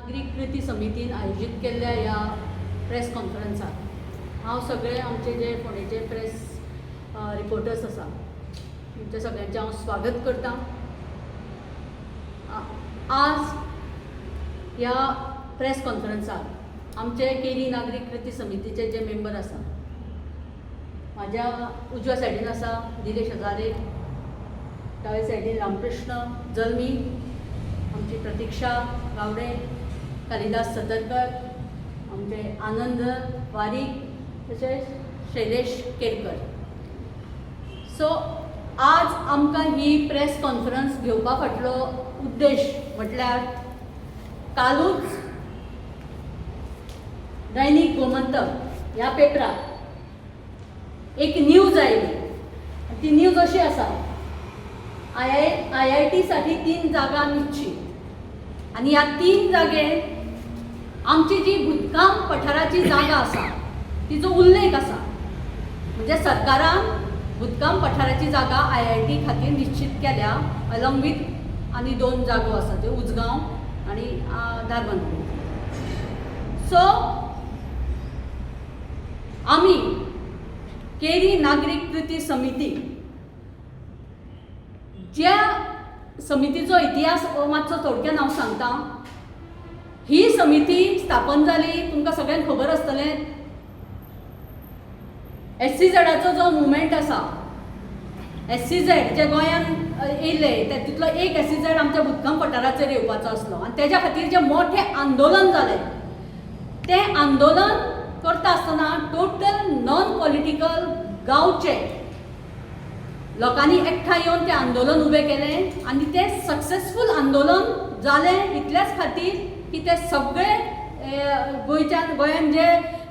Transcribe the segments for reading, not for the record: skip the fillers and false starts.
नागरीक कृती समितीन आयोजीत केल्ल्या ह्या प्रेस कॉन्फरन्साक हांव सगळे आमचे जे फोंडेचे प्रेस रिपोर्टर्स आसा, तुमच्या सगळ्यांचें हांव स्वागत करता. आज ह्या प्रेस कॉन्फरन्साक आमचे केरी नागरीक कृती समितीचे जे मेंबर आसा, म्हाज्या उजव्या सायडीन आसा दिलेश हजारे, दाव्या सायडीन रामकृष्ण जल्मी, आमची प्रतिक्षा गावडे, कालिदास सतरकर, आमचे आनंद वारीक, तशेंच शैलेश केरकर. सो आज आमकां ही प्रेस कॉन्फरन्स घेवपा फाटलो उद्देश म्हटल्यार कालूच दैनिक गोमंतक ह्या पेपरार एक न्यूज आयली आनी ती न्यूज अशी आसा, आय I T साठी तीन जागा निश्चित. आनी ह्या तीन जागे आमची जी भूतकाम पठाराची जागा आसा तिचो उल्लेख आसा. म्हणजे सरकारान भूतकाम पठाराची जागा आय I T खातीर निश्चित केल्या, अलॉंग विथ आनी दोन जागो आसा, त्यो उजगांव आनी धारबांदोडे. सो आमी केरी नागरीक कृती समिती, ज्या समितीचो इतिहास हो मातसो थोडक्यान हांव सांगता. ही समिती स्थापन जाली, तुमकां सगळ्यांक खबर आसतलें, एसईझेडाचो जो मुवमेंट आसा, एसईझेड जे गोंयांत येयले, तातूंतलो एक एसईझेड आमच्या भूतकाम पठाराचेर येवपाचो आसलो आनी तेज्या खातीर जें मोठें आंदोलन जालें, तें आंदोलन करता आसतना टोटल नॉन पॉलिटिकल गांवचे लोकांनी एकठांय येवन तें आंदोलन उबें केलें आनी तें सक्सेसफूल आंदोलन जालें. इतल्याच खातीर की ते सगळे गोंयच्यान, गोंयान जे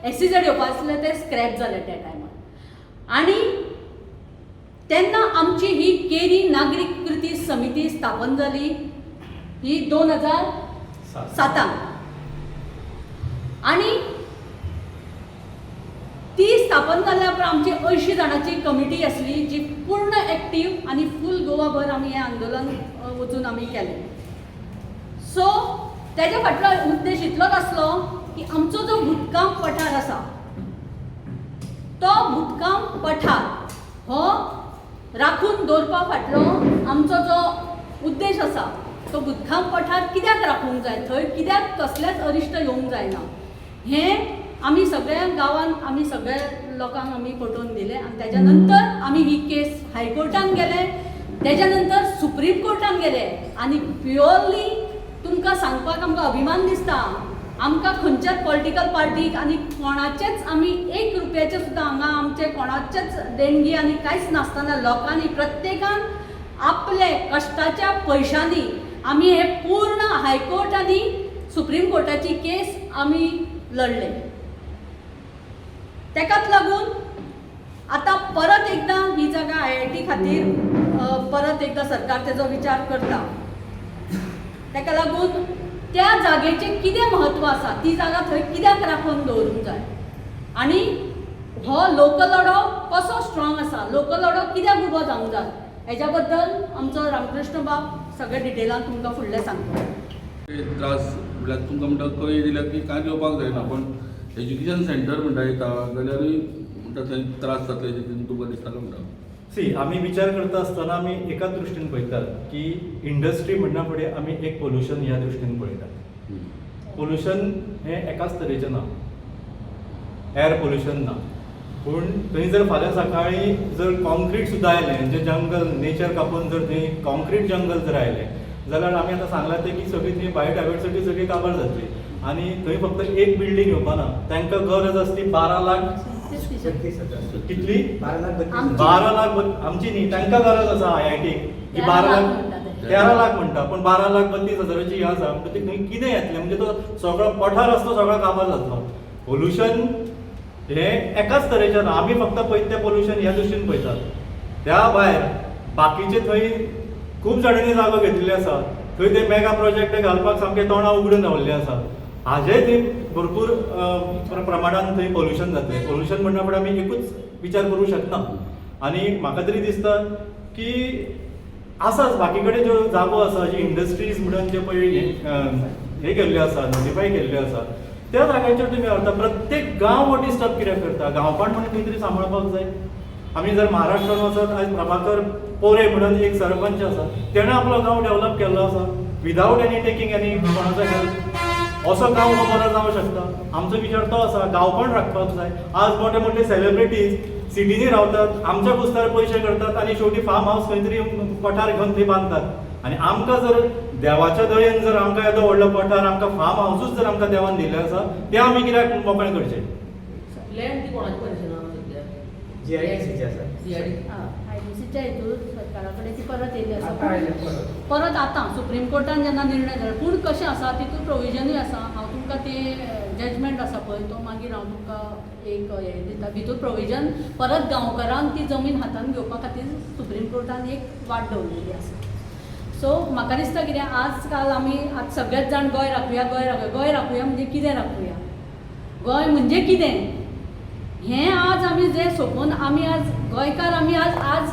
एसईझेड येवपा आसले ते स्क्रॅप जाले त्या टायमार. आनी तेन्ना आमची ही केरी नागरीक कृती समिती स्थापन जाली ही 2007. आनी ती स्थापन जाल्या उपरांत आमची 80 जाणांची कमिटी आसली, जी पूर्ण एक्टीव आनी फूल गोवाभर आमी हें आंदोलन वचून आमी केलें. सो तेज्या फाटलो उद्देश इतलोच आसलो की आमचो जो भूतकाम पठार आसा, तो भूतकाम पठार हो राखून दवरपा फाटलो आमचो जो उद्देश आसा, तो भूतकाम पठार कित्याक राखूंक जाय, थंय कित्याक कसलेंच अरिश्ट येवंक जायना, हें आमी सगळ्या गांवांत, आमी सगळ्या लोकांक आमी पटोवन दिलें. आनी तेज्या नंतर आमी ही केस हायकोर्टान गेले, तेज्या नंतर सुप्रीम कोर्टान गेले. आनी प्युअरली तुमकां सांगपाक आमकां अभिमान दिसता, आमकां खंयच्याच पॉलिटिकल पार्टीक आनी कोणाचेच आमी एक रुपयाचें सुद्दां हांगा आमचें कोणाचेच देणगी आनी कांयच नासतना लोकांनी प्रत्येकान आपले कश्टाच्या पयशांनी आमी हे पूर्ण हायकोर्ट आनी सुप्रीम कोर्टाची केस आमी लढले. तेकाच लागून आतां परत एकदां ही जागा आय I T खातीर परत एकदां सरकार तेजो विचार करता. तेका लागून त्या जागेचें कितें म्हत्व आसा, ती जागा थंय कित्याक राखून दवरूंक जाय आनी हो लोकलढो कसो स्ट्रॉंग आसा, लोकलढो कित्याक उबो जावंक जाय, हेज्या बद्दल आमचो रामकृष्ण बाब सगळे डिटेलान तुमकां फुडलें सांगतलो. त्रास म्हळ्यार तुमकां म्हणटा खंय दिल्यार की कांय घेवपाक जायना, पण एज्युकेशन सेंटर म्हणटा येता जाल्यारूय म्हणटा थंय त्रास जातले तुमकां दिसतालो म्हणटा. सी, आमी विचार करता आसतना आमी एकाच दृश्टीन पळयतात की इंडस्ट्री म्हणना फुडें आमी एक पोल्युशन ह्या दृश्टीन पळयतात. पोल्युशन हें एकाच तरेचें ना, एअर पोल्युशन ना, पूण थंय जर फाल्यां सकाळीं जर कॉन्क्रीट सुद्दां आयलें, जे जंगल नेचर कापून जर थंय कॉन्क्रीट जंगल जर आयलें जाल्यार आमी आतां सांगलां तें की सगळी थंय बायोडायवर्सिटी सगळी काबार जातली. आनी थंय फक्त एक बिल्डींग येवपा ना, तांकां गरज आसली 12 लाख, कितली? 12 लाख 32. 12 लाख आमची न्ही, तांकां गरज आसा आय I T की 12 लाख. 13 लाख म्हणटा ते. 13 लाख म्हणटा, पूण 12 लाख 32 हजाराची ही आसा. म्हणटा ती थंय कितें येतलें? म्हणजे तो सगळो पठार आसा तो सगळो काबार जातलो. पोल्युशन हें एकाच तरेचें ना, आमी फक्त पळयता तें पोल्युशन ह्या दृश्टीन पळयतात. त्या भायर बाकीचे थंय खूब जाणांनी जागो घेतिल्ले आसा. थंय ते मेगा प्रोजेक्ट घालपाक सामके तोंडां उगडून रावल्ले आसा. हाजेय थंय भरपूर प्रमाणान थंय पोल्युशन जातलें. पोल्युशन म्हणटा फुडें आमी एकूच विचार करूंक शकना. आनी म्हाका तरी दिसता की आसाच बाकी कडेन ज्यो जागो आसा, जी इंडस्ट्रीज म्हणून जे पळय हे केल्ल्यो आसा, नोटिफाय केल्ल्यो आसा, त्या जाग्यांचेर तुमी व्हरता. प्रत्येक गांव हो डिस्टर्ब कित्याक करता? गांवपण म्हणून खंय तरी सांबाळपाक जाय. आमी जर महाराष्ट्रान वचत, आयज प्रभाकर पोरे म्हणून एक सरपंच आसा, तेणें आपलो गांव डेव्हलप केल्लो आसा विदावट एनी टेकींग एनी कोणाचो हेल्प. असो गांव हो बरो जावंक शकता. आमचो विचार तो आसा, गांवपण राखपाक जाय. आज मोठे मोठे सेलिब्रिटीज सिटीनी रावतात, आमच्या कुस्तार पयशे करतात आनी शेवटी फार्म हावस खंय तरी पठार घेवन थंय बांदतात. आनी आमकां जर देवाच्या दयेन जर आमकां येदो व्हडलो पठार, आमकां फार्म हावसूच जर आमकां देवान दिल्लें आसा, तें आमी कित्याक मोकळें करचें? लँड ती कोणाची परिशन आहा सध्या? जीआयडीसीचे आसा. जीआयडी. आयडीसीच्या हितून सरकारा कडेन ती परत येयल्ली आसा. आतां आयले परत. परत आतां सुप्रीम कोर्टान जेन्ना निर्णय जालो, पूण कशें आसा, तितून प्रोविजनूय आसा. हांव तुमकां तें जजमेंट आसा पळय तो मागीर हांव तुमकां एक हें दिता. भितूर प्रोविजन परत गांवकारांक ती जमीन हातान घेवपा खातीर सुप्रीम कोर्टान एक वाट दवरलेली आसा. सो म्हाका दिसता कितें, आज काल आमी आज सगळेच जाण गोंय राखुया, गोंय राखुया, गोंय राखुया म्हणजे कितें राखुया, गोंय म्हणजे कितें हें आज आमी जें सोंपोवन आमी आज गोंयकार, आमी आज आज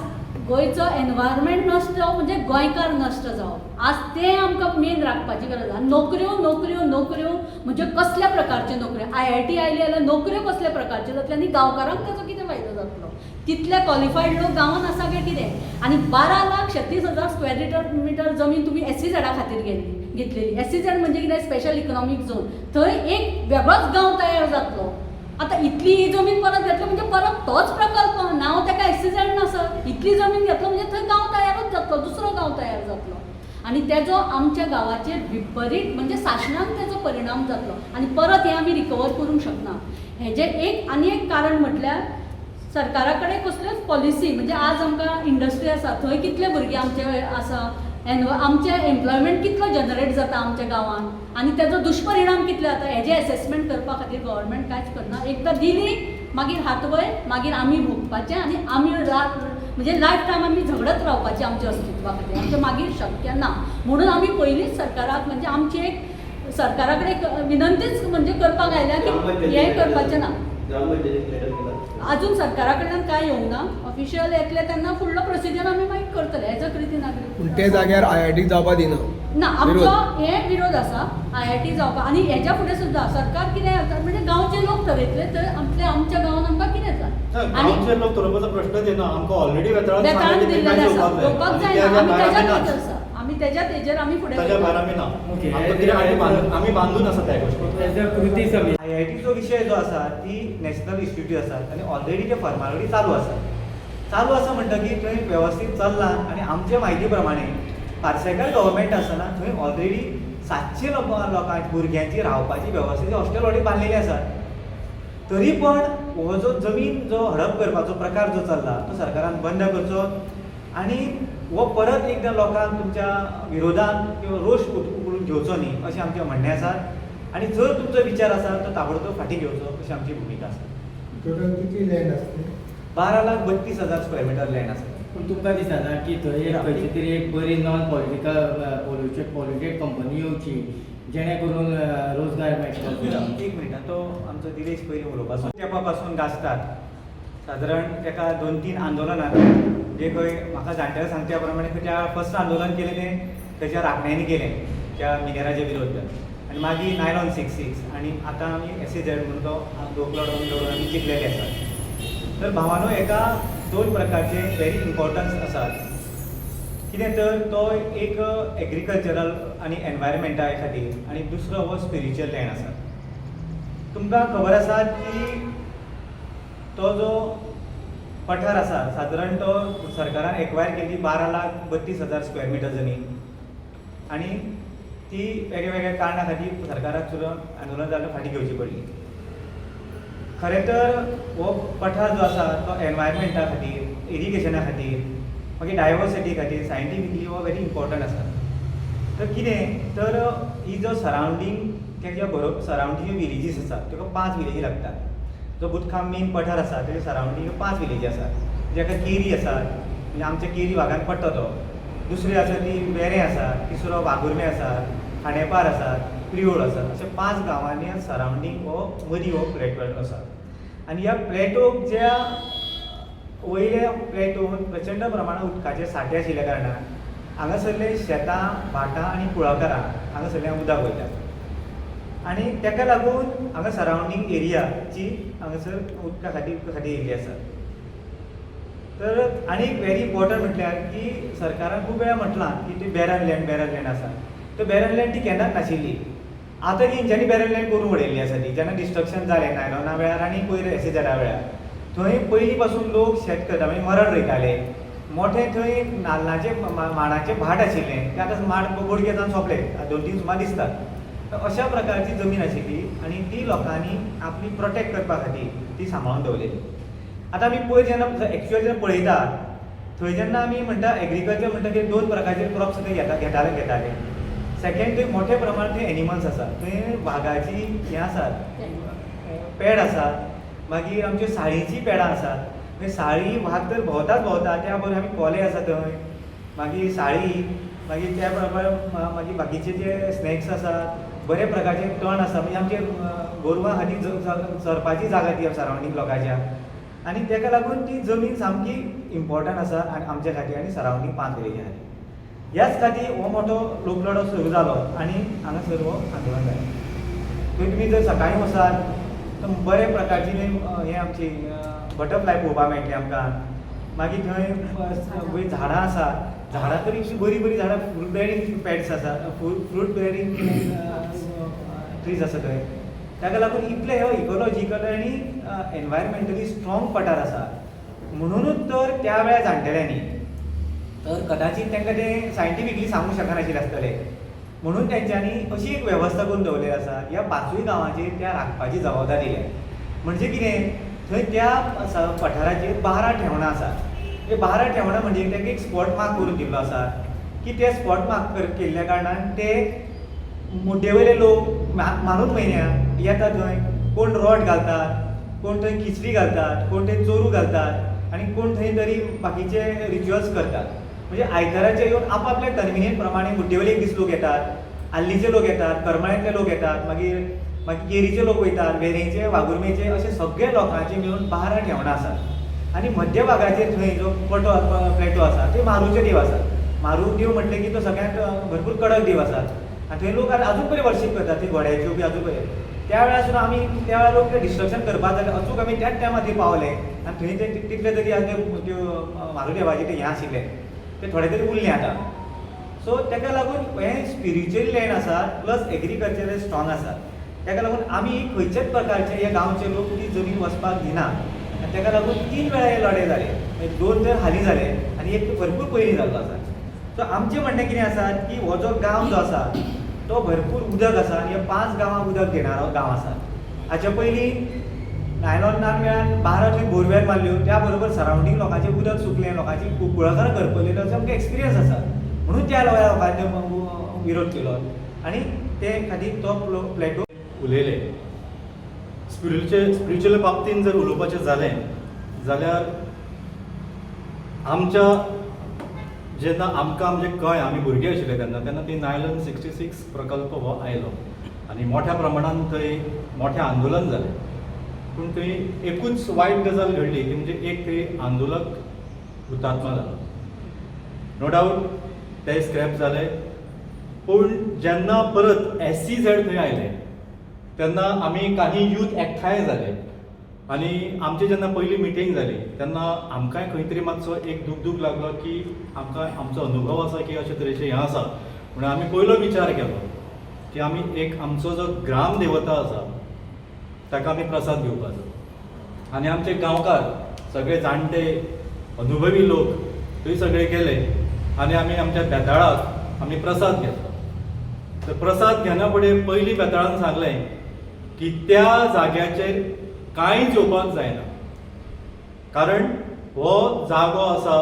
गोंयचो एनवायरमेंट नश्ट जावप म्हणजे गोंयकार नश्ट जावप. आज तें आमकां मेन राखपाची गरज आसा. नोकऱ्यो, नोकऱ्यो, नोकऱ्यो म्हणजे कसल्या प्रकारच्यो नोकऱ्यो? आयआयटी आयली जाल्यार नोकऱ्यो कसल्या प्रकारच्यो जातल्यो आनी गांवकारांक ताचो कितें फायदो जातलो? तितले क्वॉलिफायड लोक गांवांत आसा काय कितें? आनी 12,36,000 स्क्वेअर मिटर जमीन तुमी एसईझेडा खातीर घेतलेली. एसईझेड म्हणजे कितें? Special economic zone. थंय एक वेगळोच गांव तयार जातलो. आतां इतली ही जमीन परत घेतली म्हणजे परत तोच प्रकल्प, नांव ताका एसईझेड नासत, इतली जमीन घेतलो म्हणजे थंय गांव तयारूच जातलो, दुसरो गांव तयार जातलो आनी तेजो आमच्या गांवाचेर विपरीत म्हणजे सासणाक तेजो परिणाम जातलो आनी परत हें आमी रिकवर करूंक शकना. हेजें एक आनी एक कारण म्हटल्यार सरकारा कडेन कसल्योच पॉलिसी, म्हणजे आज आमकां इंडस्ट्री आसा थंय कितले भुरगे आमचे आसा, आमचें एम्प्लॉयमेंट कितलो जनरेट जाता आमच्या गांवांत आनी तेजो दुश्परिणाम कितले जाता हेजें एसेसमेंट करपा खातीर गव्हर्मेंट कांयच करना. एकदां दिली मागीर हात वयर, मागीर आमी भोगपाचें आनी आमी म्हणजे लायफ टायम आमी झगडत रावपाचें आमच्या अस्तित्वा खातीर, आमचें मागीर शक्य ना. म्हणून आमी पयलींच सरकाराक म्हणजे आमची एक सरकारा कडेन विनंतीच म्हणजे करपाक आयल्या की हें करपाचें ना. ग्रामपंचायतीक लेटर केला? अजून सरकारा कडल्यान कांय येवंक ना. ऑफिशियल येतले तेन्ना फुडलो प्रोसिजर आमी मागीर करतले एज अ कृती नागरीक. पूण ते जाग्यार आयआयटी जावपा दिना. ना, आमचो हे विरोध आसा आयआयटी जावपा. आनी हेज्या फुडें सुद्दां सरकार कितें जाता म्हणजे गांवचे लोक थरयतले तर आमचे आमच्या गांवांत आमकां कितें जाय. आनी गांवचे लोक थरोवपाचो प्रश्नच येना. आमकां ऑलरेडी वेतरान वेताळान दिल्लेलें आसा, घेवपाक जायना. आमी तेज्याच ताच्या आसा, आमी तेज्याच हेजेर आमी फुडें भायर वयता. आमी ना. ओके. आमकां कितें आमी बांदून आसा त्या गोश्टीक. एज अ कृती समिती आयआयटीचो विशय जो आसा ती नॅशनल इन्स्टिट्यूट आसा आनी ऑलरेडी ते फॉर्मालिटी चालू आसा. चालू आसा म्हणटकीर थंय वेवस्थीत चल्लां आनी आमचे म्हायती प्रमाणे पार्सेकर गव्हर्मेंट आसतना थंय ऑलरेडी 700 लोकांक भुरग्यांची रावपाची वेवस्थेची हॉस्टेल ऑलरेडी बांदलेली आसा. तरी पण हो जो जमीन जो हडप करपाचो प्रकार जो चल्ला तो सरकारान बंद करचो आनी हो परत एकदां लोकांक तुमच्या विरोधान किंवा रोश उकलून घेवचो न्ही अशें आमचें म्हणणें आसा. आनी जर तुमचो विचार आसा तो ताबडतोब फाटीं घेवचो अशी आमची भुमिका आसा. टोटल कितली लँड आसते? 12,32,000 स्क्वेअर मिटर लँड आसा. पूण तुमकां दिसना की थंय एक खंयची तरी एक बरी non political polluted company येवची जेणे करून रोजगार मेळटलो? एक मिनट, तो आमचो दिलेश पयलीं उलोवपाचो. तेंपा पासून गाजतात सादारण तेका 2-3 आंदोलनां जे खंय म्हाका जाणट्यां सांगच्या प्रमाणे खंय त्या फर्स्ट आंदोलन केलें तें थंयच्या राखण्यांनी केलें त्या मिनेराच्या विरोधात, आनी मागीर नायलॉन 66 आनी आतां आमी एसईझेड म्हणून तो दोकलो लढून आमी जिखलेले आसात. तर भावानो, हेका 2 प्रकारचे व्हेरी इम्पॉर्टन्स आसात. कितें तर तो एक एग्रीकल्चरल आनी एनवायरमेंटा खातीर आनी दुसरो हो स्पिरिच्युअल लँड आसा. तुमकां खबर आसा की तो जो पठार आसा सादारण तो सरकारान एक्वायर केल्ली 12,32,000 स्क्वेअर मिटर जमीन आनी ती वेगळ्या वेगळ्या कारणां खातीर सरकाराक सुद्दां आंदोलन जालें, फाटीं घेवची पडली. खरें तर हो पठार जो आसा तो एनवायरमेंटा खातीर, इरिगेशना खातीर, मागीर डायवर्सिटी खातीर सायंटिफिकली हो व्हेरी इम्पॉर्टंट आसा. तर कितें तर ही जो सरावंडींग तेच्या बरोबर सरावंडींग विलेजीस आसा ताका 5 विलेजी लागतात. जो बुतखाम मेन पठार आसा तेजे सरावंडींग 5 विलेजी आसात, जेका केरी आसा, म्हणजे आमच्या केरी भागान पडटा तो. दुसरी आसा ती वेरें आसा, तिसरो वाघुर्मे आसा, खांडेपार आसा, प्रियोळ आसा. अशे 5 गांवांनी सरावंडींग हो मदीं हो प्लेटो आसा. आनी ह्या प्लेटोक ज्या वयल्या प्लेटोन प्रचंड प्रमाणात उदकाचे सांठे आशिल्ल्या कारणान हांगासरले शेतां, भाटां आनी कुळागरां हांगासरल्यान उदक वयता. आनी ताका लागून हांगा सरावंडींग एरियाची हांगासर उदका खातीर येयल्ली आसा. तर आनी एक व्हेरी इम्पॉर्टंट म्हटल्यार की सरकारान खूब वेळा म्हटलां की ती बॅरन लँड, बॅरन लँड आसा. तर बॅरन लँड ती केन्नाच नाशिल्ली. आतां ती हेंच्यांनी बॅरन लँड करून उडयल्ली आसा. ती जेन्ना डिस्ट्रक्शन जालें नायलॉना वेळार आनी पयर एसएझॅडा वेळार, थंय पयलीं पासून लोक शेत करता, म्हणजे मरड रोयताले. मोठे थंय नाल्लाचे माडाचें भाट आशिल्लें. ते आतां माड बोडके जावन सोंपले, दोन तीन सुमार दिसतात. तर अशा प्रकारची जमीन आशिल्ली आनी ती लोकांनी आपली प्रोटेक्ट करपा खातीर ती सांबाळून दवरलेली. आतां आमी पयर जेन्ना एक्चुअल जेन्ना पळयता थंय, जेन्ना आमी म्हणटा एग्रीकल्चर म्हणटा, दोन प्रकारचे क्रॉप्स थंय घेता घेताले घेताले. सेकंड, थंय मोठ्या प्रमाणात थंय एनिमल्स आसा. थंय वागाची हें आसा, पेड आसा. मागीर आमच्यो साळीचीं पेडां आसात. मागीर साळी, वाग तर भोंवताच भोंवता, त्या बरोबर आमी कोले आसा थंय, मागीर साळी, मागीर त्या बरोबर मागीर बाकीचे जे स्नॅक्स आसात, बरे प्रकारचे तण आसा. म्हणजे आमचे गोरवां खातीर चरपाची जागा ती सरावंडींग लोकांच्या. आनी ताका लागून ती जमीन सामकी इम्पॉर्टंट आसा आनी आमच्या खातीर आनी सरावंडींग पांच विलेजी खातीर. ह्याच खातीर हो मोठो लोकलढो सुरू जालो आनी हांगासर हो आंदोलन जालें. थंय तुमी जर सकाळीं वचात तर बरे प्रकारची हे आमची बटरफ्लाय पळोवपाक मेळटली आमकां. मागीर थंय वयर झाडां आसा. झाडां तर इतलीं बरीं बरीं झाडां, फ्रूट बेरींग पेड्स आसा, फ्रूट बेरींग ट्रीज आसा थंय. ताका लागून इतले हो इकोलॉजिकल आनी एनवायरमेंटली स्ट्रॉंग पठार आसा. म्हणुनूच तर त्या वेळार जाणटेल्यांनी तर कदाचीत तांकां तें सायंटिफिकली सांगूंक शकनाशिल्लें आसतलें, म्हणून तेंच्यांनी अशी एक वेवस्था करून दवरलेली आसा, ह्या पांचूय गांवांचेर त्या राखपाची जबाबदारी दिल्या. म्हणजे कितें, थंय त्या पठाराचेर 12 ठेवणां आसात. ते 12 ठेवणां म्हणजे तांकां एक स्पॉट मार्क करून दिल्लो आसा की ते स्पॉट मार्क केल्ल्या कारणान ते मुड्डे वयले लोक मारून म्हयन्याक येता थंय. कोण रोट घालतात, कोण थंय खिचडी घालतात, कोण थंय चोरू घालतात आनी कोण थंय तरी बाकीचे रिच्युअल्स करतात. म्हणजे आयताराचे येवन आपापल्या कन्विनियंट प्रमाणे मुड्डेवयले एक दीस लोक येतात, आल्लीचे लोक येतात, करमळ्यांतले लोक येतात, मागीर मागीर केरीचे लोक वयतात, वेरेंचे, वाघुर्मेचे, अशे सगळे लोकांचे मेळून 12 ठेवणां आसात. आनी मध्य भागाचेर थंय जो पटो प्लेटो आसा, थंय म्हारूचे देव आसा. म्हारू देव म्हटलें की तो सगळ्यांत भरपूर कडक देव आसा आनी थंय लोक आजून पर्यंत वर्शीप करतात. थंय घोड्याच्यो बी अजून पर्यंत. त्या वेळार सुद्दां आमी त्या वेळार लोक डिस्ट्रक्शन करपाक जाले. अचूक आमी त्याच टायमार थंय पावले आनी थंय ते तितले तरी आतां त्यो म्हारू देवाचे ते हें आशिल्ले, ते थोडे तरी उरले आतां. सो ताका लागून हें स्पिरिच्युअल लँड आसा, प्लस एग्रीकल्चर स्ट्रॉंग आसा. ताका लागून आमी खंयच्याच प्रकारचे हे गांवचे लोक ती जमीन वचपाक दिना. आनी ताका लागून तीन वेळा हे लढे जाले. म्हणजे दोन तर हालीं जाले आनी एक भरपूर पयलीं जाल्लो आसा. सो आमचें म्हणणें कितें आसा की हो जो गांव जो आसा तो भरपूर उदक आसा आनी ह्या पांच गांवांक उदक घेणारो गांव आसा. हाचे पयलीं नायलॉन नान वेळार 12 थंय बोरवेल मारल्यो. त्या बरोबर सरावंडींग लोकांचें उदक सुकलें, लोकांची कुळागरां करपली. ताचो आमकां एक्सपिरियन्स आसा. म्हणून त्या लोकांनी विरोध केलो आनी ते खातीर तो प्लेटो उलयले. स्पिरिच्युअल बाबतीन जर उलोवपाचें जालें जाल्यार, आमच्या जेन्ना आमकां म्हणजे कळ्ळें, आमी भुरगे आशिल्ले तेन्ना, तेन्ना ती नायलन 66 प्रकल्प हो आयलो आनी मोठ्या प्रमाणान थंय मोठें आंदोलन जालें. पूण थंय एकूच वायट गजाल घडली, ती म्हणजे एक थंय आंदोलक हुतात्मा जालो. नो डावट ते स्क्रॅप जाले, पूण जेन्ना परत एसईझेड थंय आयले तेन्ना आमी काही यूथ एकठांय जाले आनी आमची जेन्ना पयली मिटींग जाली तेन्ना आमकांय खंय तरी मातसो एक दुगदूग लागलो की आमकां आमचो अनुभव आसा की अशे तरेचें हें आसा. म्हणून आमी पयलो विचार केलो की आमी एक आमचो जो ग्राम देवता आसा ताका आमी प्रसाद घेवपाचो. आनी आमचे गांवकार सगळे जाणटे अनुभवी लोक थंय सगळे गेले आनी आमी आमच्या बेताळाक आमी प्रसाद घेतलो. तर प्रसाद घेना फुडें पयलीं बेताळान सांगलें की त्या जाग्याचेर कांयच येवपाक जायना, कारण हो जागो आसा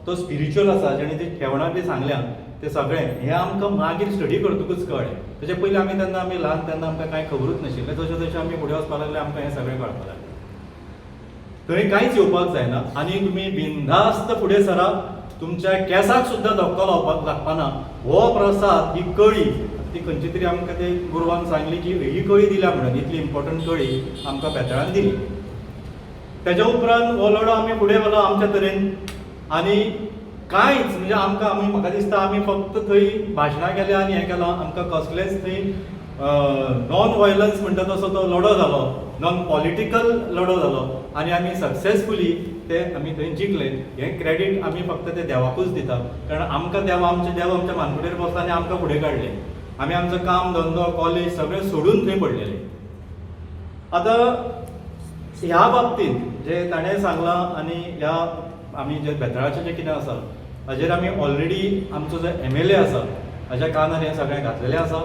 तो स्पिरिच्युअल आसा. जेणे ती ठेवणां बी सांगल्या ते सगळें हें आमकां मागीर स्टडी करतकूच कळ्ळें. तेच्या पयलीं आमी तेन्ना आमी ल्हान, तेन्ना आमकां कांय खबरूच नाशिल्लें. जशें जशें आमी फुडें वचपाक लागले, आमकां हें सगळें कळपाक लागलें. थंय कांयच येवपाक जायना आनी तुमी बिंदास्त फुडें सरा, तुमच्या केसाक सुद्दां धक्को लावपाक लागपाना. हो प्रसाद, ही कळी ती खंयची तरी आमकां ते गुरवान सांगली की ही कळी दिल्या म्हणून, इतली इम्पॉर्टंट कळी आमकां बेताळान दिली. तेज्या उपरांत हो लढो आमी फुडें व्हेलो आमच्या तरेन आनी कांयच म्हणजे आमकां आमी म्हाका दिसता आमी फक्त थंय भाशणां केल्या आनी हें केलां. आमकां कसलेंच थंय नॉन व्हायलन्स म्हणटा तसो तो लढो जालो, नॉन पॉलिटिकल लढो जालो आनी आमी सक्सेसफुली ते आमी थंय जिखले. हें क्रेडीट आमी फक्त ते देवाकूच दिता, कारण आमकां देव, आमचे देव आमच्या मानकुटेर बसला आनी आमकां फुडें काडले. आमी आमचो काम धंदो कॉलेज सगळें सोडून थंय पडलेले. आतां ह्या बाबतींत जे ताणें सांगलां आनी ह्या आमी जे बेतळाचें जें कितें आसा हाजेर आमी ऑलरेडी आमचो जो एमएलए आसा हाज्या कानार हें सगळें घातलेलें आसा,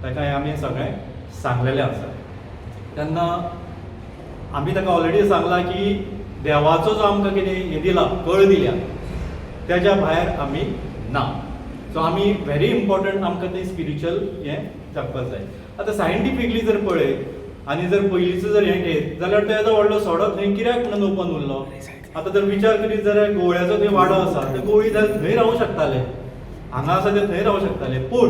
ताका हें आमी सगळें सांगलेलें आसा. तेन्ना आमी ताका ऑलरेडी सांगलां की देवाचो जो आमकां कितें हें दिला, कळ दिल्या, तेज्या भायर आमी ना. सो आमी व्हेरी इम्पॉर्टंट आमकां तें स्पिरिच्युअल हें जगपाक जाय. आतां सायंटिफिकली जर पळयत आनी जर पयलींचो जर हें घेत जाल्यार तो येदो व्हडलो सडो थंय कित्याक म्हणून ओपन उरलो? आतां जर विचार करीत जाल्यार गोवळ्याचो थंय वाडो आसा, ते गोवळी जाल्यार थंय रावूं शकताले, हांगा आसा ते थंय रावूं शकताले, पूण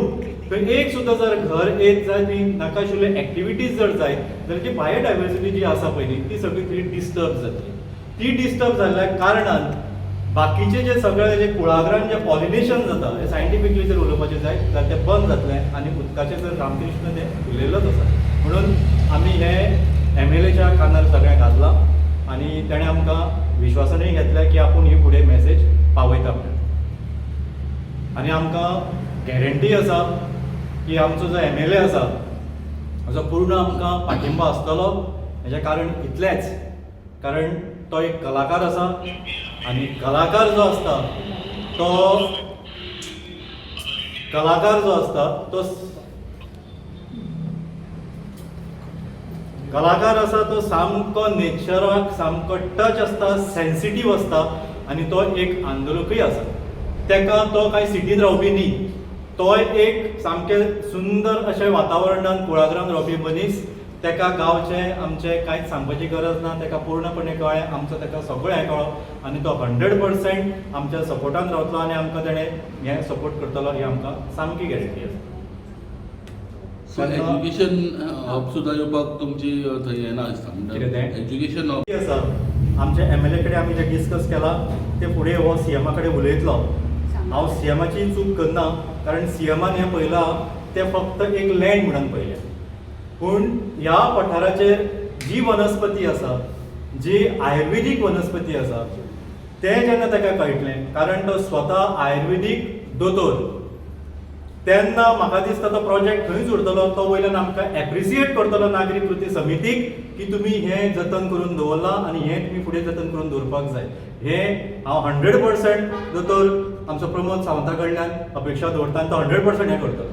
थंय एक सुद्दां जर घर येत जायत, थंय नाका आशिल्ल्यो एक्टिविटीज जर जायत जाल्यार ती बायोडायवर्सिटी जी आसा पयली ती सगळी थंय डिस्टर्ब जातली. ती डिस्टर्ब जाल्ल्या कारणान बाकीचे जे सगळे जे कुळागरान जे पॉलिनेशन जाता, हे सायंटिफिकली जर उलोवपाचें जायत जाल्यार तें बंद जातलें आनी उदकाचें जर रामकृष्ण तें उलयल्लोच आसा. म्हणून आमी हे एमएलएच्या कानार सगळें घातलां आनी तेणें आमकां विश्वासनूय घेतलें की आपूण ही फुडें मॅसेज पावयता म्हणून. आनी आमकां गॅरंटी आसा की आमचो जो एमएलए आसा हाजो पूर्ण आमकां पाठिंबो आसतलो. हेजें कारण इतलेंच, कारण तो एक कलाकार आसा आनी कलाकार जो आसता तो कलाकार जो आसता तो कलाकार आसा तो सामको नेचराक सामको टच आसता, सेन्सिटीव आसता आनी तो एक आंदोलकूय आसा. तेका तो कांय सिटीन रावपी न्ही, तोय एक सामकें सुंदर अशें वातावरणान कुळागरान रावपी मनीस. तेका गांवचें आमचें कांयच सांगपाची गरज ना, तेका पूर्णपणे कळ्ळें आमचो, तेका सगळें हें कळ्ळो आनी तो 100% आमच्या सपोर्टान रावतलो आनी आमकां तेणें हें सपोर्ट करतलो ही आमकां सामकी गॅरंटी आसा. सो एज्युकेशन हब सुद्दां येवपाक तुमची थंय हें ना दिसता. कितें तें? एज्युकेशन हब आसा आमच्या एमएलए कडेन आमी जें डिस्कस केलां तें फुडें हो सीएमा कडेन उलयतलो. हांव सीएमाची चूक करना, कारण सीएमान हें पळयलां तें फक्त एक लँड म्हणून पळयलें, पूण ह्या पठाराचेर जी वनस्पती आसा, जी आयुर्वेदीक वनस्पती आसा, तें जेन्ना ताका कळटलें, कारण तो स्वता आयुर्वेदीक दोतोर, तेन्ना म्हाका दिसता तो प्रोजेक्ट थंयच उरतलो. तो वयल्यान आमकां एप्रिसिएट करतलो नागरी कृती समितीक की तुमी हें जतन करून दवरलां आनी हें तुमी फुडें जतन करून दवरपाक जाय. हें हांव 100% दोतोर आमचो प्रमोद सावंता कडल्यान अपेक्षा दवरता आनी तो 100% हें करतलो.